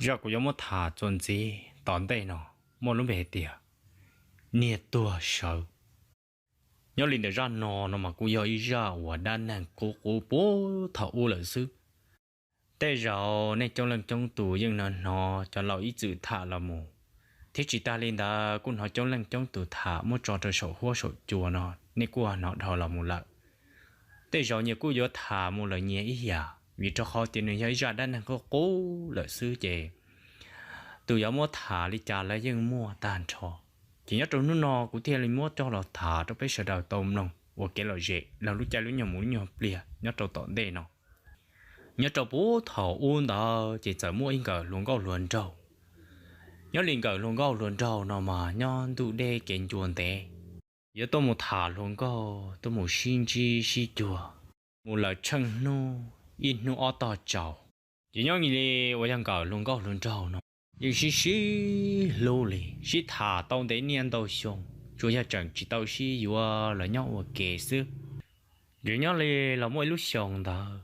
Zaj kuv yuav muab tham txuas ntxiv tom ntej no muaj lub npe hais tias niag tuag sawv. Nyob li ntawm zaj no no mas kuj yog ib zaj uas dab neeg qub qub puag thaum ub lawm xwb. Tej zaum nej coob leej coob tus yeej hnov hnov cov laus ib txwm tham los mus, thiab tsis tas li ntawd kuj hnov coob leej coob tus tham muab tso rau saum huab saum cua no, nej kuj hnov dhau los mus lawm. Tej zaum nyias kuj yuav tham mus lawm nyias ib yam, vim rau qhov tias nws yog ib zaj dab neeg qub qub lawm xwb ces tus yuav muab tham li cas lawv yeej muaj tag nrho. Ces nyob rau hnub no kuv thiaj li muab coj los tham rau peb sawv daws tau mloog ua kev lom zem laug lub caij lub nyoog mus lub nyuag pliag nyob rau tom ntej no. Nyob rau puag thaum ub ntawd ces txawm muaj ib nkawm hluas nkauj hluas nraug. Nyob li nkawm hluas nkauj hluas nraug no mas nyob ntuj deb kev ncua ntev, yuav tuaj mus tham hluas nkauj, tuaj mus sib ntsib sib cuag, mus lawm tsheej hnub ib hnub ob tog tsaus. Ces nyob li uas yog nkawm hluas nkauj hluas nraug no yeej sib sib hlub li, sib tham tau ntev niaj ntau xyoo, tsuas yog tseem tsis tau sib yuav los nyob ua ke xwb. Ces nyob li los muaj ib lub xyoo ntawd,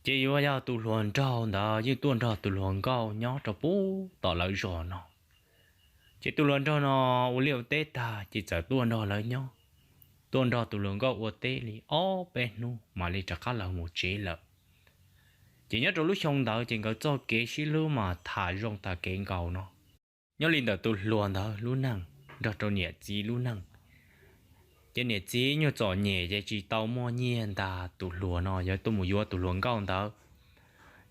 ces yuav yog tus hluas nraug ntawd yeej tuaj nrog tus hluas nkauj nyob rau puag tom lawv zos no. Ces tus hluas nraug no ua liaj ua teb tag ces txawm tuaj nrog lawv nyob, tuaj nrog tus hluas nkauj ua teb li ob peb hnub mam li rov qab los mus tsev lawm. Ces nyob rau lub xyoo ntawd ces nkawd txoj kev sib hlub mas tham zoo tas kev nkaus no. Nyob li ntawm tus hluas ntawd lub neej nrog rau niam txiv lub neej, ces niam txiv nyuag txom nyem ces tsis tau muaj nyiaj ntag, tus hluas no yuav tuaj mus yuav tus hluas nkauj ntawd.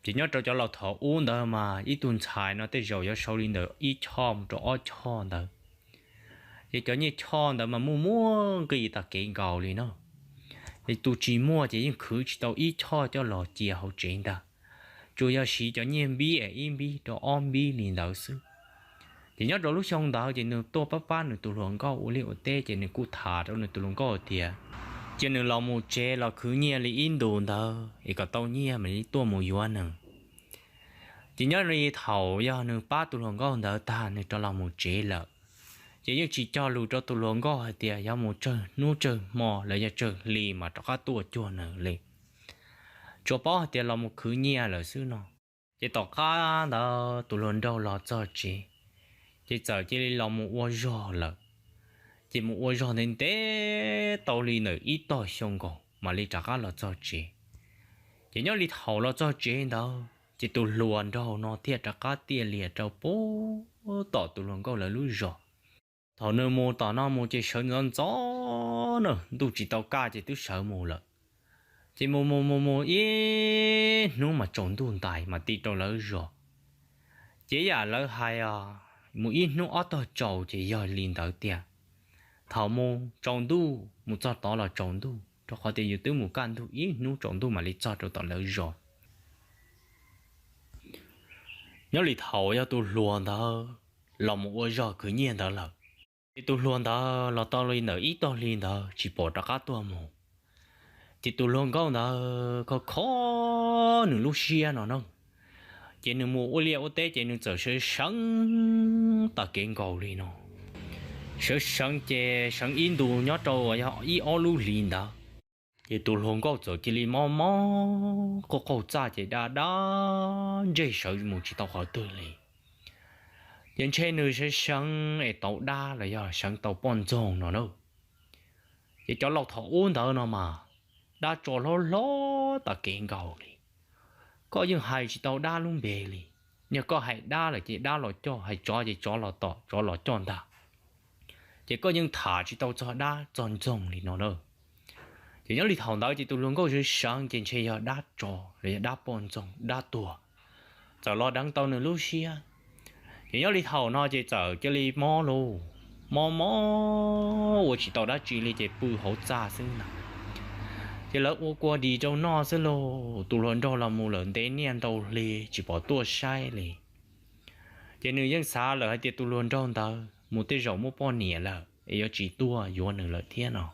Ces nyob rau cov laus thaum ub ntawd mas ib tug ntxhais no tej zaum yuav sau li ntawm ib choj mus rau ob choj ntawd. Ces cov nyiaj choj ntawd mas muaj muaj nqis tas kev nkaus li no. Ces tus tsis muaj ces yeej khwv tsis tau ib choj coj los cia hauv tsev ntag, tsuas yog siv cov nyiaj npib es ib npib rau ob npib li ntawd xwb. Ces nyob rau lub xyoo ntawd ces nws tuaj pab pab nws tus hluas nkauj ua liaj ua teb ces nws kuj tham rau nws tus hluas nkauj tias cia nws los mus tsev los khwv nyiaj li ib ntus ntawd es kom tau nyiaj mam li tuaj mus yuav nws. Ces nyob li thaum yog nws pab tus hluas nkauj ntawd tag nws rov los mus tsev lawm, ces yeej tsis cog lus rau tus hluas nkauj hais tias yog mus tsawg hnub tsawg hmo los yog tsawg hli mas rov qab tuaj cuag nws li, tsuas paub hais tias los mus khwv nyiaj lawm xwb no. Ces tom qab ntawd tus hluas nraug los txog tsev, ces txawm cia li los mus ua zog lawm. Ces mus ua zog ntev ntev tau li ntawm ib tog xyoo nkaus mam li rov qab los txog tsev. Ces nyob li thaum los txog tsev ntawd ces tus hluas nraug no thiaj rov qab tiaj lias rau puag tom tus hluas nkauj lawv lub zos. Thaum nws mus tom no mus ces sawv ntxov ntxov na, ntuj tsis tau kaj ces twb sawv mus lawm. Ces mus mus mus mus ib hnub mas tsaus ntuj ntais mas ti rau lawv zos. Ces yam lawv hais os, mus ib hnub ob tog tsaus ces yog li ntawd tiag. Thaum mus tsaus ntuj mus txog tod los tsaus ntuj, rau qhov tias yus twb mus kaj ntug ib hnub tsaus ntuj mam li txog rau tom lawv zos. Nyob li thaum yog tus hluas ntawd los mus ua zog khwv nyiaj ntawd lawm, ces tus hluas ntawd los tau li ntawm ib tog hli ntawd tsis pom rov qab tuaj mus. Ces tus hluas nkauj ntawd kho kho nws lub siab no na, ces nws mus ua liaj ua teb ces nws txawm sawv seev tas kev nkaus li no. Sawv seev ces seev ib ntus nyob rau uas yog ib ob lub hlis ntawd, ces tus hluas nkauj txawm cia li mob mob qaug qaug txaj ces daj daj ntseg sawv mus tsis tau qhov twg li. Ces ntshe nws sawv seev es tau dab los yog seev tau poj ntxoog no na. Ces cov laus thaum ub ntawd no mas dab tso hlob hlob tas kev nkaus li. Koj yeej hais tsis tau dab lub npe li. Yog koj hais dab lawm ces dab los coj, hais tsov ces tsov los tom tsov los coj ntag. Ces koj yeej tham tsis tau txog dab txog ntxoog li no na. Ces nyob li thaum ntawd ces tus hluas nkauj sawv seev ces ntshe yog dab tso los yog dab poj ntxoog dab tuag txawm los deev tau nws lub siab. Ces nyob li thaum no ces txawm cia li mob lauj, mob mob ua tsis tau dab tsi li ces pw hauv txaj xwb ntag. Ces lawv ua kua dis rau noj xwb lauj, tus hluas nraug los mus lawm ntev niaj ntau hli tsis pom tuaj saib li. Ces nws yeej xav lawm hais tias tus hluas nraug ntawd mus tej zaum muaj poj niam lawm es yuav tsis tuaj yuav nws lawm thiab no.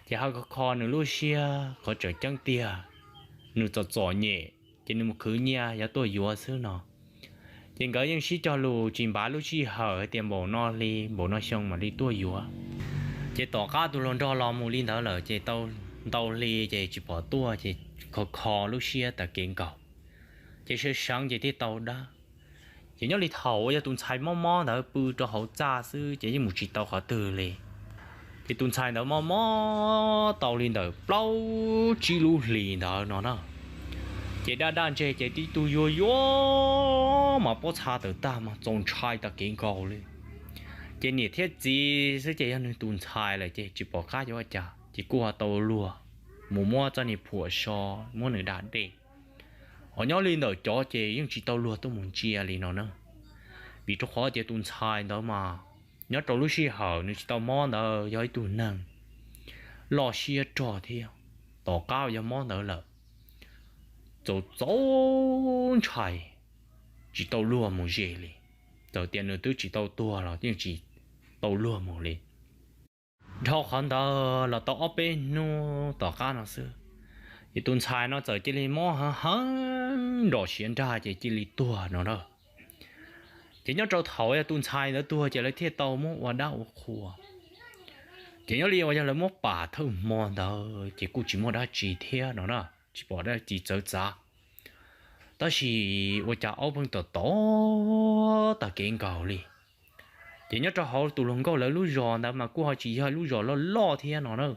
Ces ho kho kho nws lub siab qhov tseem ceeb tiag, nws txom txom nyem ces nws mus khwv nyiaj yuav tuaj yuav xwb no. Ces nkawd yeej sib cog lus tsis npav lub sij hawm hais tias npaum no hli npaum no xyoo mam li tuaj yuav. Ces tom qab tus hluas nraug los mus li ntawd lawm ces tau ntau hli ces tsis pom tuaj ces kho kho lub siab tas kev nkaus. Ces sawv seev ces thiaj tau dab. Ces nyob li thaum uas yog tus ntxhais mob mob ntawd pw rau hauv txaj xwb ces yeej mus tsis tau qhov twg li. Ces tus ntxhais ntawd mob mob tau li ntawm plaub tsib lub hlis ntawd no na. Ces daj daj ntseg ces tib tug yuag yuag mas pob txha tawm tag mas txaus ntshai tag kev nkaus li. Ces niam thiab txiv xwb ces yog nws tus ntxhais lawm ces tsis pom qab yuav ua cas ces kuj ho tau luag mus muab txoj niag phuam so, muab nws da dej. Ho nyob li ntawm cov ces yeej tsis tau luag tuaj mus ntsia li no na. Vim rau qhov tias tus ntxhais ntawd mas nyob rau lub sij hawm nws tsis tau mob ntawd yog ib tug neeg loj siab rog thiab, tom qab yog mob ntawd lawm txaus txaus ntshai, tsis tau luag mus ze li. Txawm tias nws twb tsis tau tuag los yeej tsis tau luag mus li. Dhau qhov ntawd los tau ob peb hnub tom qab no xwb, ces tus ntxhais no txawm cia li mob heev heev nrom siav nrag ces cia li tuag no na. Ces nyob rau thaum yog tus ntxhais ntawd tuag ces lawv thiaj tau muab ua dab ua qhua. Ces nyob li uas yog lawv muab pam thawj hmo ntawd ces kuj tsis muaj dab tsi thiab no na, tsis pom dab tsi txawv txav. Tab sis ua cas aub pheej tom tom tag kev nkaus li. Ces nyob rau hauv tus hluas nkauj lawv lub zos ntawd mas kuj ho tsis yog lub zos loj loj thiab no na.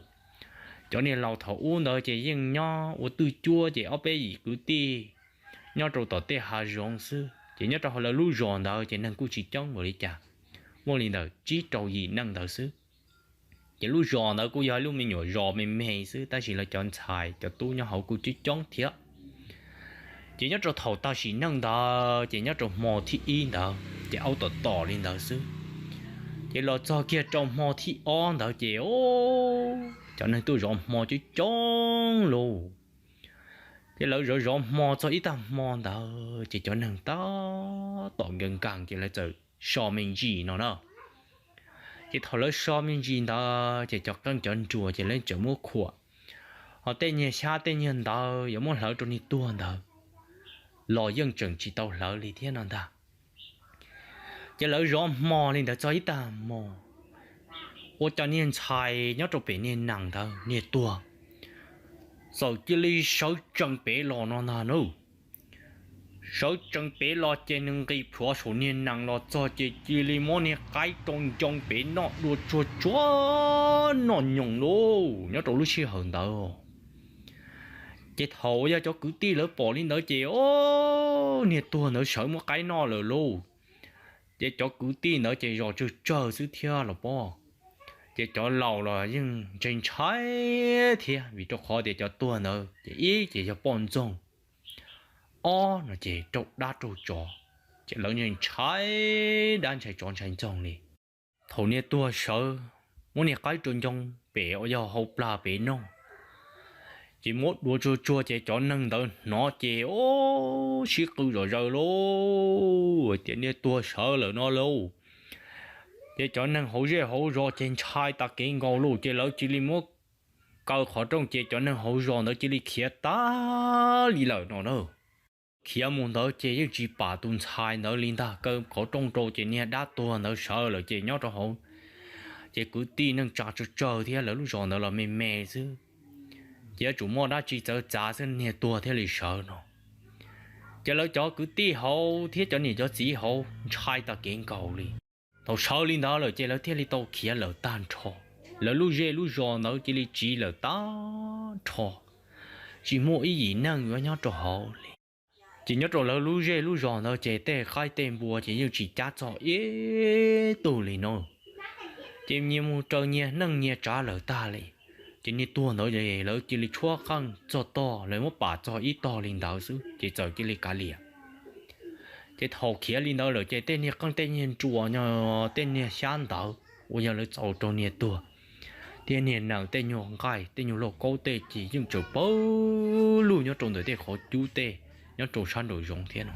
Cov niag laus thaum ub ntawd ces yeej nyob ua twj cuab ces ob peb yim kwv tij nyob rau tom tej hav zoov xwb. Ces nyob rau hauv lawv lub zos ntawd ces neeg kuj tsis coob npaum li cas, muaj li ntawm tsib rau yim neej ntawd xwb. Ces lub zos ntawd kuj yog lub me nyuam zos me me xwb, tab sis lawv cov ntxhais cov tub nyob hauv kuj coob coob thiab. Ces nyob rau thaum tag sim neej ntawd ces nyob rau hmo thib ib ntawd ces aub tom tom li ntawd xwb. Ces los txog kiag rau hmo thib ob ntawd ces cov neeg tuaj zov hmo coob coob lauj. Ces lawv zov zov hmo txog ib tag hmo ntawd ces cov neeg tab tom nkees nkees ces lawv txawm so me ntsis no na. Ces thaum lawv so me ntsis ntawd ces cov qeej cov nruas ces lawv tseem muab khuam, ho tej niag xyab tej niag ntawd yuav muab hlawv rau niag tuag ntawd los yeej tseem tsis tau hlawv li thiab no ntag. Ces lawv zov hmo li ntawd txog ib tag hmo, ua cas niag ntxhais nyob rau pem niag nees ntawd niag tuag txawm cia li sawv tsees pem los no ntag na. Sawv tsees pem los ces nws nqis plhuav saum niag nees los txog ces cia li muab niag qaib rau ncoo pem noj dua tsuag tsuag noj nyoos lauj nyob rau lub sij hawm ntawd. Ces thaum yog cov kwv tij lawv pom li ntawd ces o, niag tuag ntawd sawv muab qaib noj lawm lauj. Ces cov kwv tij ntawd ces zos tsawg tsawg xwb thiab los pob. Ces cov laus los yeej ntshai ntshai thiab vim rau qhov tias cov tuag ntawd ces ib ces yog poj ntxoog, ob no ces raug dab raug tsov, ces lawv ntshai dab ntshai tsov ntshai ntxoog li. Thaum niag tuag sawv muab niag qaib rau ncoo pem uas yog hauv plag pem noj, ces muab dua tsuag tsuag ces cov neeg ntawd hnov ces o, sib qw zom zaws lauj hais tias niag tuag sawv lawm no lauj. Ces cov neeg hauv zej hauv zos ces ntshai tas kev nkaus lauj ces lawv cia li muab kaw qhov rooj ces cov neeg hauv zos ntawd cia li khiav tag li lawm no na. Khiav mus ntawd ces yeej tsis pam tus ntxhais ntawd li ntag, kaw qhov rooj rau ces niag dab tuag ntawd sawv lawm ces nyob rau hauv. Ces kwv tij neej tsa tsawg tsawg thiab lawv lub zos ntawd los me me xwb, ces yuav tsum muaj dab tsi txawv txav xwb niag tuag thiaj li sawv no. Ces lawv cov kwv tij hauv thiab cov niam cov txiv hauv ntshai tas kev nkaus li. Thaum sawv li ntawd lawm ces lawv thiaj li tau khiav lawm tag nrho. Lawv lub zej lub zos ntawd cia li tsiv lawm tag nrho, tsis muaj ib yim neeg yuav nyob rau hauv li. Ces nyob rau lawv lub zej lub zos ntawd ces tej qaib tej npua ces yeej tsis cab txog ib tug li no. Ces nyias mus raws nyias neej nyias tsav lawm tag li. Ces niag tuag ntawd lawv cia li tshuab qeej txog tog, lawv muab pam txog ib tog li ntawd xwb ces txawm cia li kav liam. Ces thaum khiav li ntawd lawm ces tej niag qeej tej niag nruas, tej niag xyab ntawd uas yog lawv txaus rau niag tuag, thiab niag nees tej nyuag nqaij tej nyuag lauj kaub tej ces yeej tseem pawg lug nyob rau ntawm tej qhov cub tej nyob rau sab nraum zoov thiab no.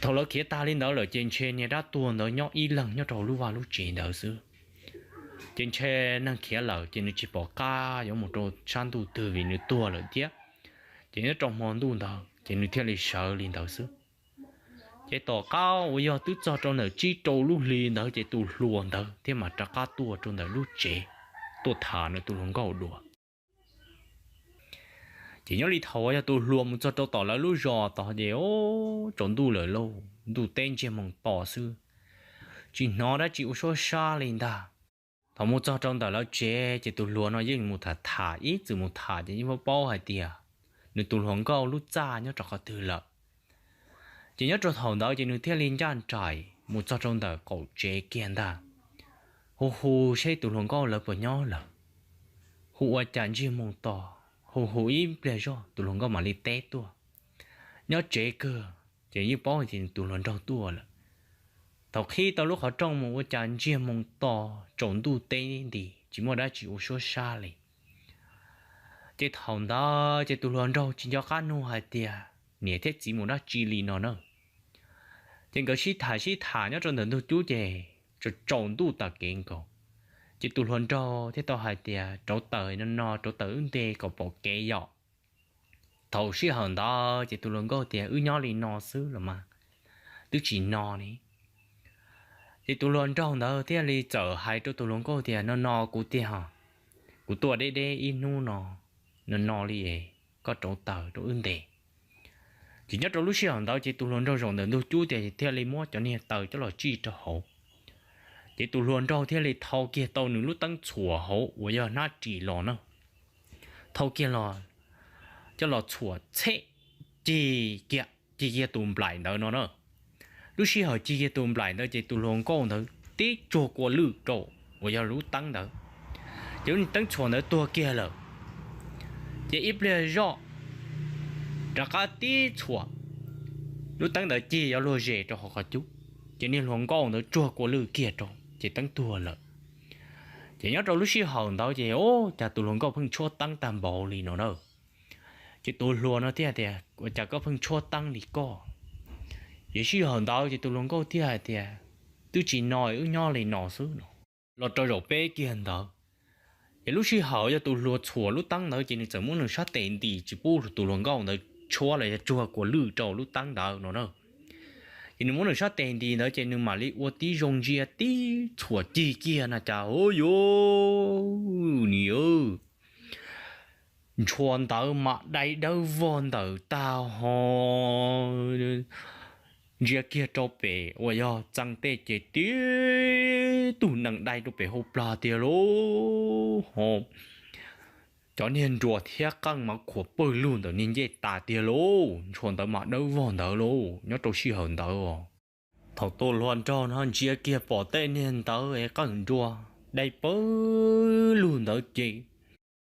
Thaum lawv khiav tag li ntawd lawm ces ntshe niag dab tuag ntawd nyob ib leeg nyob rau lub vaj lub tsev ntawd xwb. Ces ntshe neeg khiav lawm ces nws tsis pom qab yuav mus rau sab ntuj twg vim nws tuag lawm thiab. Ces nyob rau hmo ntuj ntawd ces nws thiaj li sawv li ntawd xwb. Ces tom qab uas yog twb txog rau ntawm tsib rau lub hli ntawd ces tus hluas ntawd thiaj mam rov qab tuaj rau ntawm lub tsev, tuaj tham nws tus hluas nkauj dua. Ces nyob li thaum uas yog tus hluas mus txog rau tom lawv lub zos tod ces, o, tsaus ntuj lawm lauj, ntuj teb ntsiag moos to xwb, tsis hnov dab tsi ua suab sab li ntag. Thaum mus txog rau ntawm lawv tsev ces tus hluas no yeej mus tham tham, ib txwm mus tham ces yeej paub paub hais tias nws tus hluas nkauj lub txaj nyob rau qhov twg lawm. Ces nyob rau thaum ntawd ces nws thiaj li ncaj nraim mus txog rau ntawm qaum tsev kiag ntag, hu hu seb tus hluas nkauj lawv puas nyob lawm. Hu ua cas ntsiag moos to, hu hu ib pliag zoj tus hluas nkauj mam li teb tuaj. Nyob tsev kawg, ces yeej paub tias tus hluas nraug tuaj lawm. Thaum qhib tau lub qhov rooj mus ua cas ntsiag moos to, tsaus ntuj teb nti, tsis muaj dab tsi ua suab sab li. Ces thaum ntawd ces tus hluas nraug tsis nco qab nug hais tias niam thiab txiv mus dab tsi li no na. Ces nkawd sib tham sib tham nyob rau ntawm ntug cub ces tsaus ntuj tas kev nkaus. Ces tus hluas nraug thiaj tau hais tias rauv taws no no, rauv taws wb nte kom pom kev yom. Thaum sij hawm ntawd ces tus hluas nkauj tias wb nyob li no xwb los mas, twb tsis no li. Ces tus hluas nraug ntawd thiaj li txawm hais rau tus hluas nkauj tias no no kuv tiag, kuv tuaj deb deb ib hnub no, no no li es koj rauv taws rau wb nte. Ces nyob rau lub sij hawm ntawd ces tus hluas nraug zaum ntawm ntug cub tias thiaj li muab cov niag taws coj los tsij rau hauv. Ces tus hluas nraug thiaj li thau kiag tau nws lub teeb txhuam hauv uas yog hnab ris los na, thau kiag los coj los txhuam txheb, cig kiag, cig kiag tus nplaim ntawd no na. Lub sij hawm cig kiag tus nplaim ntawd ces tus hluas nkauj ntawd tib tsuag kua lwj rau uas yog lub teeb ntawd, ces lub teeb txhuam ntawd tuag kiag lawm. Ces ib pliag zoj rov qab tib txhuam, lub teeb ntawd cig yuav luag zes rau hauv qhov cub, ces niag hluas nkauj ntawd tsuag kua lwj kiag rau ces teeb tuag lawm. Ces nyob rau lub sij hawm ntawd ces, o, cas tus hluas nkauj pheej tshuab teeb tag npaum li no na. Ces tus hluas no thiaj tias ua cas koj pheej tshuab teeb li koj? Ces sij hawm ntawd ces tus hluas nkauj thiaj hais tias twb tsis no, wb nyob li no xwb no. Los rau zaum peb kiag ntawd, ces lub sij hawm yog tus hluas txhuam lub teeb ntawd ces nws txawm muab nws sab tes ntis tsis pub tus hluas nkauj ntawd tshuab los yog tsuag kua lwj rau lub teeb ntawd no na. Ces nws muab nws sab tes ntis ntawd ces nws mam li ua tib zoo ntsia tib txhuam cig kiag na cas, u, yuav, niam, ntshua ntawd mas dai dawb vog ntawm tag ho ntsia kiag rau pem uas yog txee tej ces tib tug nees dai rau pem hauv plag tiag lauj ho. Cov niag nruas thiab qeej mas khuam pawg lug ntawm niag ncej tas tiag lauj, ntshua ntawd mas dawb vog ntawd lauj. Nyob rau sij hawm ntawd os, thaum tus hluas nraug no ntsia kiag pom tej niag ntawd es qeej nruas dai pawg lug ntawd ces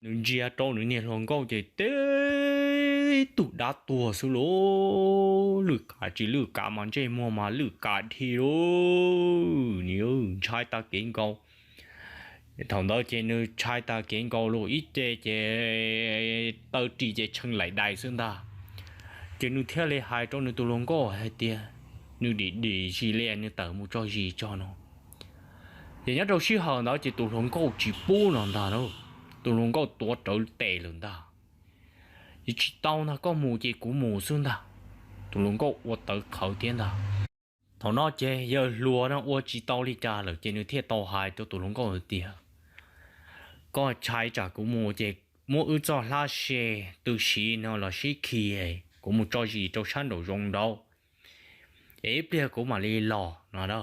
nws ntsia rau nws niag hluas nkauj ces tib tug dab tuag xwb lauj, lwj kav tsis lwj kav mas ntsej muag mas lwj kav dhi lauj, ntshai tag kev nkaus. Thaum ntawd ces nws ntshai tag kev nkaus lauj, ib ce ces taw ris ces tshee laim dais xwb ntag. Ces nws thiaj li hais rau nws tus hluas nkauj hais tias nws dim dim zis li nws tawm mus tso zis tso no. Ces nyob rau sij hawm ntawd ces tus hluas nkauj tsis pub no ntag lauj, tus hluas nkauj tuav rawv tes lawm ntag. Ces tsis tau ntag, koj mus ces kuv mus xwb ntag. Tus hluas nkauj ua tawv qhawv thiab ntag. Thaum no ces yawg hluas no ua tsis tau li cas lawm ces nws thiaj tau hais rau tus hluas nkauj hais tias koj ntshai tsam kuv mus ces muab wb txoj hlab se tw siv no los sib khi, kuv mus tso zis rau sab nraum zoov nraud es ib pliag kuv mam li los no na.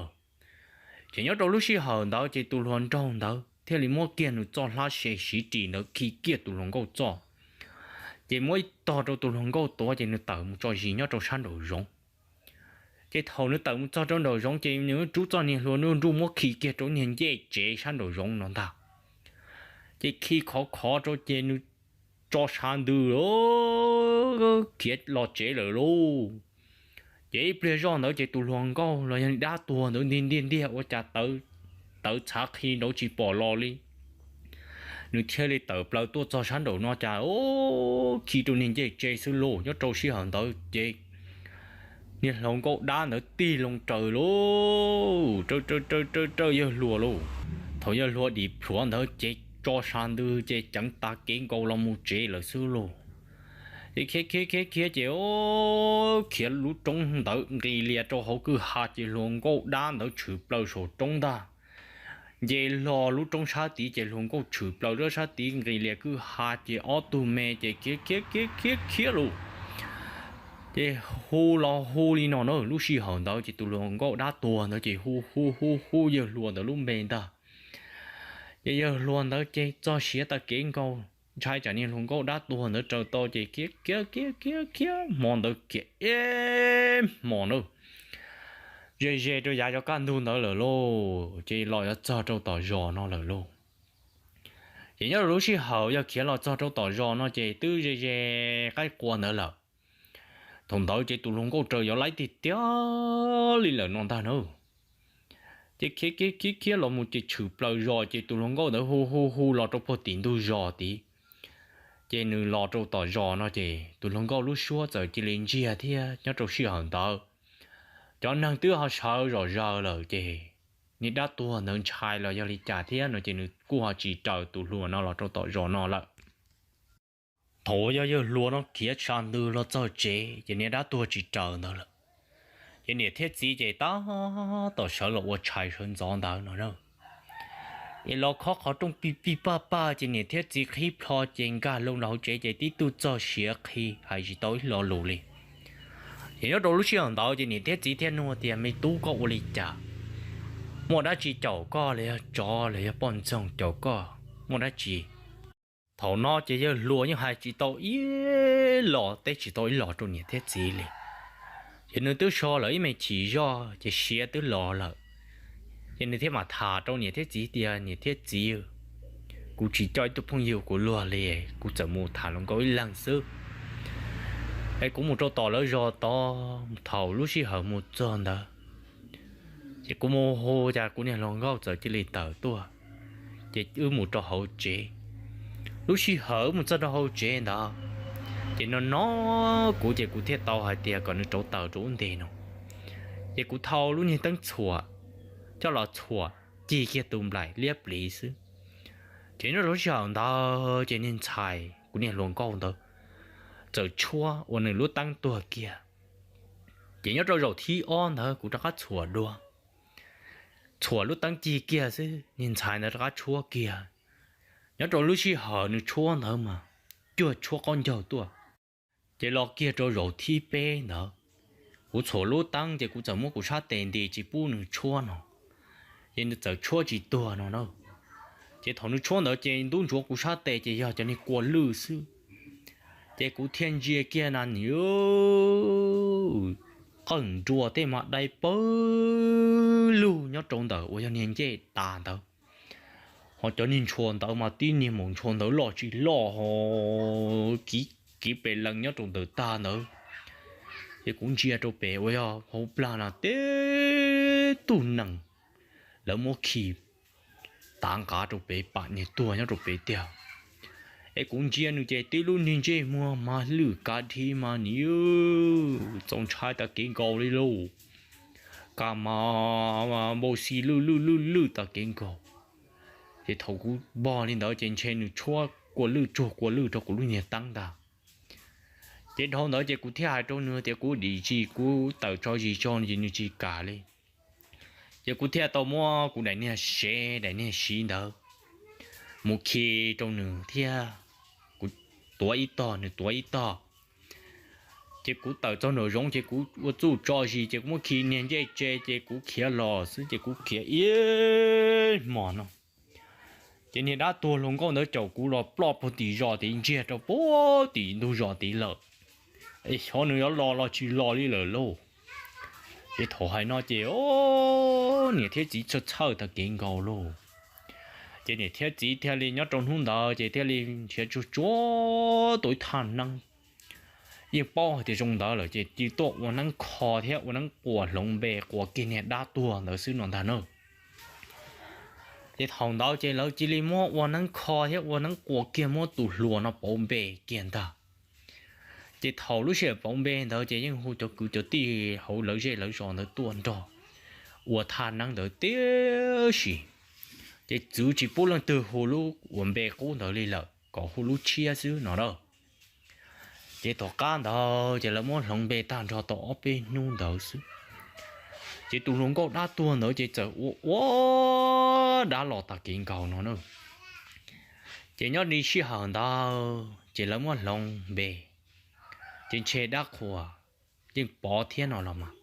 Ces nyob rau lub sij hawm ntawd ces tus hluas nraug ntawd thiaj li muab kiag nws txoj hlab se siv ris ntawd khi kiag tus hluas nkauj txoj, ces muab tog rau tus hluas nkauj tuav ces nws tawm mus tso zis nyob rau sab nraum zoov. Ces thaum nws tawm mus txog rau nraum zoov ces nws rub txoj niag hlua nruj nruj muab khi kiag rau niag ncej tsev sab nraum zoov no ntag. Ces khi khov khov rau ces nws tso sab ntws khiav los tsev lawm lauj. Ces ib pliag zoj ntawd ces tus hluas nkauj los yog dab tuag ntawd ntiag ntiag ntiag ua cas tawv txhav qhi nraud tsis pom los li. Nws thiaj li tawm plaws tuaj txog sab nraum no cas khi rau niag ncej tsev xwb lauj. Nyob rau sij hawm ntawd ces niag hluas nkauj dab ntawd tig loo raws lauj, raws raws raws raws yawg hluas lauj. Thaum yawg hluas dim plhuav ntawd ces tso sab ntws ces ceev tag kev nkaus los mus tsev lawm xwb lauj. Ces khiav khiav khiav khiav ces khiav lub roob ntawd nqis lias rau hauv kwj ha ces hluas nkauj dab ntawd tshwm plaws saum roob ntag. nce hlo lub roob sab tid ces hluas nkauj tshwm plaws rau sab tid nqis lias kwj ha ces ob tug me ces khiav khiav khiav khiav khiav los ces hu los hu li no na. Lub sij hawm ntawd ces tus hluas nkauj dab tuag ntawd ces hu hu hu hu yawg hluas ntawd lub npe ntag. Ces yawg hluas ntawd ces txog siav tag kev nkaus ntshai tsam niag hluas nkauj dab tuag ntawd raws tau ces khiav khiav khiav khiav khiav hmo ntawd khiav ib hmos na, ze ze rau yav cov kaj ntug ntawd lawm lauj, ces los yuav txog rau tom zos no lawm lauj. Ces nyob rau lub sij hawm yog khiav los txog rau tom zos no ces twb ze ze qaib qua ntawd lawm. Thaum ntawd ces tus hluas nkauj raws yuav laib tiag tiag li lawm no ntag na. Ces khiav khiav khiav khiav los mus ces tshwm plaws zos ces tus hluas nkauj ntawd hu hu hu los rau puag tim ntug zos tid. Ces nws los rau tom zos no ces tus hluas nkauj lub suab txawm cia li ntsiag thiab nyob rau sij hawm ntawd cov neeg twb ho sawv zom zaws lawm ces niag dab tuag ntawd ntshai los yog li cas thiab no ces nws kuj ho tsis raws tus hluas no los rau tom zos no lawm. Thaum uas yog yawg hluas no khiav tsa ntws los txog tsev ces niag dab tuag tsis raws ntawd lawm. Ces niam thiab txiv ces tab tom sawv los ua tshais sawv ntxov ntawd no na. Es los khob qhov rooj pij pij paj paj ces niam thiab txiv qhib plho ces nkag loo rau hauv tsev ces tib tug txog siav qhi hais tsis tau ib lo lus li. Ces nyob rau lub sij hawm ntawd ces niam thiab txiv thiaj nug tias, Me tub, koj ua li cas? Muaj dab tsi caum koj los yog tsov los yog poj ntxoog caum koj? Muaj dab tsi? Thaum no ces yawg hluas yeej hais tsis tau ib los, teb tsis tau ib los rau niam thiab txiv li. Ces nws twb so lawm ib me chim zoj ces siav twb los lawm. Ces nws thiaj mam tham rau niam thiab txiv tias, Niam thiab txiv, kuv tsis coj ib tug phooj ywg kuv luag li, kuv txawm mus tham hluas nkauj ib leeg xwb. Es kuv mus rau tom lawv zos tod, thaum lub sij hawm mus txog ntawd ces kuv mus hu cas kuv niag hluas nkauj txawm cia li tawm tuaj. Ces wb mus rau hauv tsev. Lub sij hawm wb mus txog rau hauv tsev ntawd ces no no kuv ces kuv thiaj tau hais tias kom nws rauv taws rau ub ntej no. Ces kuv thau lub niag teeb txhuam coj los txhuam cig kiag tus nplaim liab pliv xwb. Ces nyob rau lub sij hawm ntawd ces niag ntxhais kuv niag hluas nkauj ntawd txawm tshuab ua nws lub teeb tuag kiag. Ces nyob rau zaum thib ob ntawd kuv rov qab txhuam dua, txhuam lub teeb cig kiag xwb niag ntxhais ntawd rov qab tshuab kiag. Nyob rau lub sij hawm nws tshuab ntawd mas cuag tshuab qaub ncaug tuaj. Ces los kiag rau zaum thib peb ntawd, kuv txhuam lub teeb ces kuv txawm muab kuv sab tes nti tsis pub nws tshuab no, ces nws txawm tshuab tsis tuag no na. Ces thaum nws tshuab ntawd ces ntub ntsuav kuv sab tes ces yog cov niag kua lwj xwb. Ces kuv thiaj ntsia kiag na nws qeej nruas tej mas dai pawg lug nyob rau ntawm uas yog niag ncej tas ntawd. Ho cov niag ntshua ntawd mas tib niag maum ntshua ntawd loj tsis loj ho kiv pes lees nyob rau ntawm tag ntawd. Ces kuv ntsia rau pem uas yog hauv plag na teb tug nees lawv muab khi tav nqav rau pem pam niag tuag nyob rau pem tiag. Es kuv ntsia nws ces tib lub niag ntsej muag mas lwj kav dhi mas nws txaus ntshai tag kev nkaus li lauj. Kaj mas npau xi lwj lwj lwj lwj tag kev nkaus. Ces thaum kuv npog li ntawd ces ntshe nws tshuab kua lwj tsuag kua lwj rau kuv lub niag teeb ntag. Ces dhau ntawd ces kuv thiaj hais rau nws tias kuv dim tsis, kuv tawm tso zis tso ces nws tsis kam li. Ces kuv thiaj tau muab kuv daim niag sev daim niag siv ntawd mus khi rau nws thiab. Kuv tuav ib tog nws tuav ib tog. Ces kuv tawm txog nraum zoov ces kuv ua txuj tso zis ces kuv muab khi niag ncej tse ces kuv khiav los xwb ces kuv khiav ib hmos no. Ces niag dab tuag hluas nkauj ntawd caum kuv los ploj puag tim zos tid ntsiag rau puag tim ntug zos tid lawm. Es xyov nws yuav los los tsis los li lawm lauj. Ces thaum hais no ces niam thiab txiv txhawj txhawj tag kev nkaus lauj. Ces niam thiab txiv thiaj li nyob rau hnub ntawd ces thiaj li nrhiav tsuag tsuag tau ib thaj neeb. Yeej paub hais tias zoo ntawd lawm ces cia tuaj ua neeb kho thiab ua neeb quas hloov npe quas kiag niag dab tuag ntawd xwb no ntag na. Ces thaum ntawd ces lawv cia li muab ua neeb kho thiab ua neeb quas kiag muab tus hluas no pauv npe kiag ntag. Ces thaum lub sij hawm pauv npe ntawd ces yeej hu cov kwv cov tij hauv lawv zej lawv zos ntawd tuaj nrog ua thaj neeb ntawd tib si. Ces txwv tsis pub leej twg hu lub uas npe qub ntawd li lawm kom hu lub tshiab xwb no na. Ces tom qab ntawd ces lawv muab hloov npe tag nrho tau ob peb hnub ntawd xwb. Ces tus hluas nkauj dab tuag ntawd ces txawm ua ua dab los tag kev nkaus no na. Ces nyob li sij hawm ntawd ces lawv muab hloov npe, ces ntshe dab qhuas yeej pov thiab no los mas.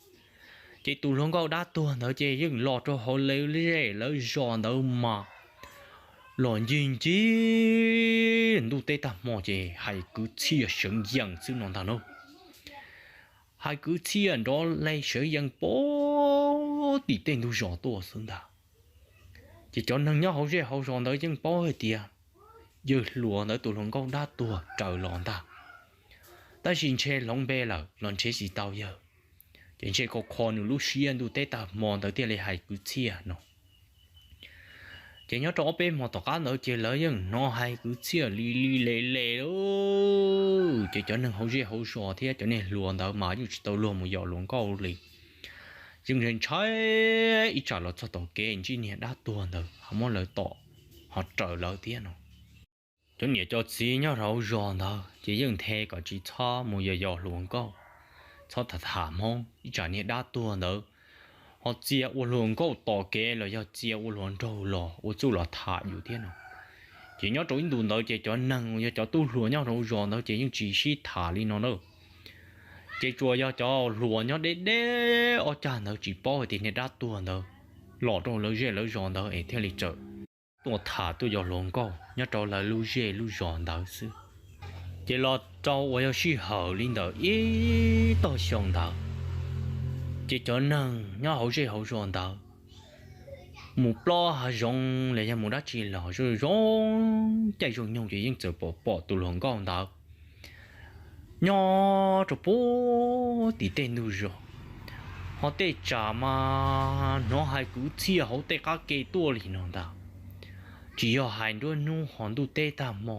Ces tus hluas nkauj dab tuag ntawd ces yeej los rau hauv lawv zej lawv zos ntawd mas los ncig ncig ntuj teb tag hmo ces hais kwv txhiaj seev yees xwb no ntag lauj. Hais kwv txhiaj nrov hle seev yees puag tim tej ntug zos tuaj xwb ntag. Ces cov neeg nyob hauv zej hauv zos ntawd yeej paub hais tias yawg hluas ntawd tus hluas nkauj dab tuag raws los ntag. Tab sis ntshe hloov npe lawm los ntshe tsis tau yawg, ces ntshe kho kho nws lub siab ntuj teb tag hmo ntawd thiaj li hais kwv txhiaj no. Ces nyob rau ob peb hmo tom qab ntawd ces lawv yeej hnov hais kwv txhiaj li li le le lauj. Ces cov neeg hauv zej hauv zos thiab cov niag hluas ntawd mas yeej tsis tau luag mus yos hluas nkauj li. Yeej ntshai ntshai ib tsam los txog tom kev ntsib niag dab tuag ntawd ho muab lawv tom ho raws lawv thiab no. Cov niam cov txiv nyob hauv zos ntawd ces yeej nthe kom tsis txhob mus yos yos hluas nkauj, txhob tham tham Hmoob ib tsam niag dab tuag ntawd ho txia ua hluas nkauj tom kev los yog txia ua hluas nraug los ua txuj los tham yus thiab no. Ces nyob rau ib ntus ntawd ces cov neeg uas yog cov tub hluas nyob hauv zos ntawd ces yeej tsis sib tham li no na. Ces tsuas yog cov hluas nyob deb deb ob cag ntawd tsis paub hais tias niag dab tuag ntawd los rau lawv zej lawv zos ntawd es thiaj li txawm tuaj tham tuaj yos hluas nkauj nyob rau lawv lub zej lub zos ntawd xwb. Ces los rau uas yog sij hawm li ntawm ib tog xyoo ntawd, ces cov neeg nyob hauv zej hauv zos ntawd mus plob hav zoov los yog mus dab tsi los zoo zoo caij zoo nyoog ces yeej txawm pom pom tus hluas nkauj ntawd nyob rau puag tim tej ntug zos, ho tej tsam mas hnov hais kwv txhiaj hauv tej qab ke tuaj li no ntag. Tsis yog hais nruab hnub ho ntuj teb tag hmo,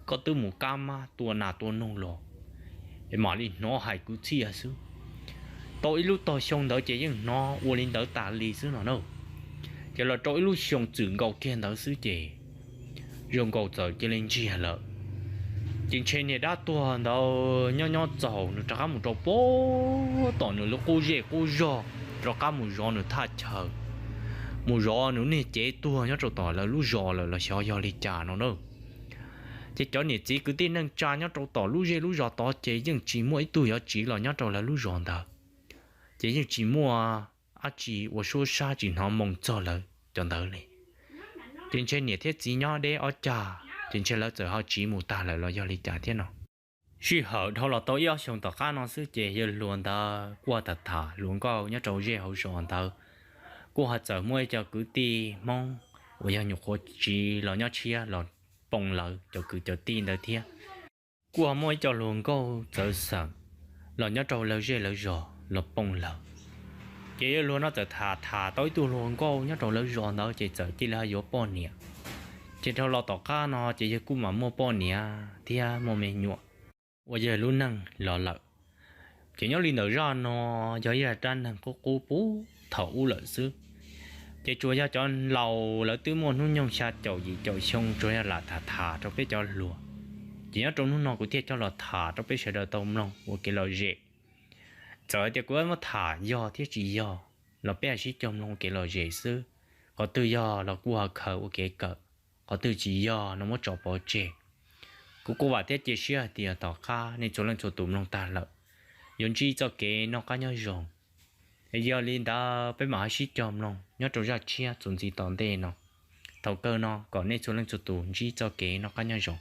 koj twb mus kab mab tua nas tua noog los es mam li hnov hais kwv txhiaj xwb. Tau ib lub tog xyoo ntawd ces yeej hnov ua li ntawd tas li xwb no na. Ces los rau ib lub xyoo txwm nkaus kiag ntawd xwb ces zoo nkaus txawm cia li ntsiag lawm. Ces ntshe niag dab tuag ntawd nyob nyob txaus nws rov qab mus rau puag tom nws lub qub zej qub zog, rov qab mus zov nws thaj chaw, mus zov nws niag cev tuag nyob rau tom lawv lub zos lawm los xyov yog li cas no na. Ces cov niam txiv kwv tij neej tsa nyob rau tom lub zej lub zos tod ces yeej tsis muaj ib tug yuav tsiv los nyob rau lawv lub zos ntawd. Ces yeej tsis muaj dab tsi ua suab sab tsis hnov moo txog lawv cov ntawd li. Ces ntshe niam thiab txiv nyob deb ob cag, ces ntshe lawv txawm ho tsiv mus tag lawm los yog li cas thiab no. Sij hawm dhau los tau ib ob xyoos tom qab no xwb ces yawg hluas ntawd kuj tham tham hluas nkauj nyob rau zej hauv zos ntawd, kuj ho txawm muaj ib co kwv tij Hmoob uas yog nyuam qhuav tsiv los nyob tshiab los poob lawv cov kwv cov tij ntawd thiab. Kuj ho muaj ib co hluas nkauj txawv xeem los nyob rau lawv zej lawv zos los poob lawv. Ces yawg hluas no txawm tham tham tau ib tug hluas nkauj nyob rau lawv zos ntawd ces txawm cia li ho yuav poj niam. Ces dhau los tom qab no ces yawg kuj mam muaj poj niam thiab muaj me nyuam ua yawg lub neej los lawm. Ces nyob li ntawm zaj no yog ib zaj dab neeg qub qub puag thaum ub lawm xwb. Ces tsuas yog cov laus lawv twb muaj hnub nyoog xya caum yim caum xyoo tsuas yog lam tham tham rau peb cov hluas. Ces nyob rau hnub no kuv thiaj coj los tham rau peb sawv daws tau mloog ua kev lom zem. Txawm hais tias kuv muab tham yog thiab tsis yog los peb sib cog mloog ua kev lom zem xwb. Qhov twg yog los kuj ho khaws ua kev kawm, qhov twg tsis yog no muab tso pov tseg. Kuv kuj vam thiab cia siab hais tias tom qab nej txhua leej txhua tus mloog tag lawm yuav ntsib txoj kev noj qab nyob zoo. Yog li ntawd peb mam ho sib cog mloog nyob rau zaj tshiab txuas ntxiv tom ntej no. Thaum kawg no kom nej txhua leej txhua tus ntsib txoj kev noj qab nyob zoo.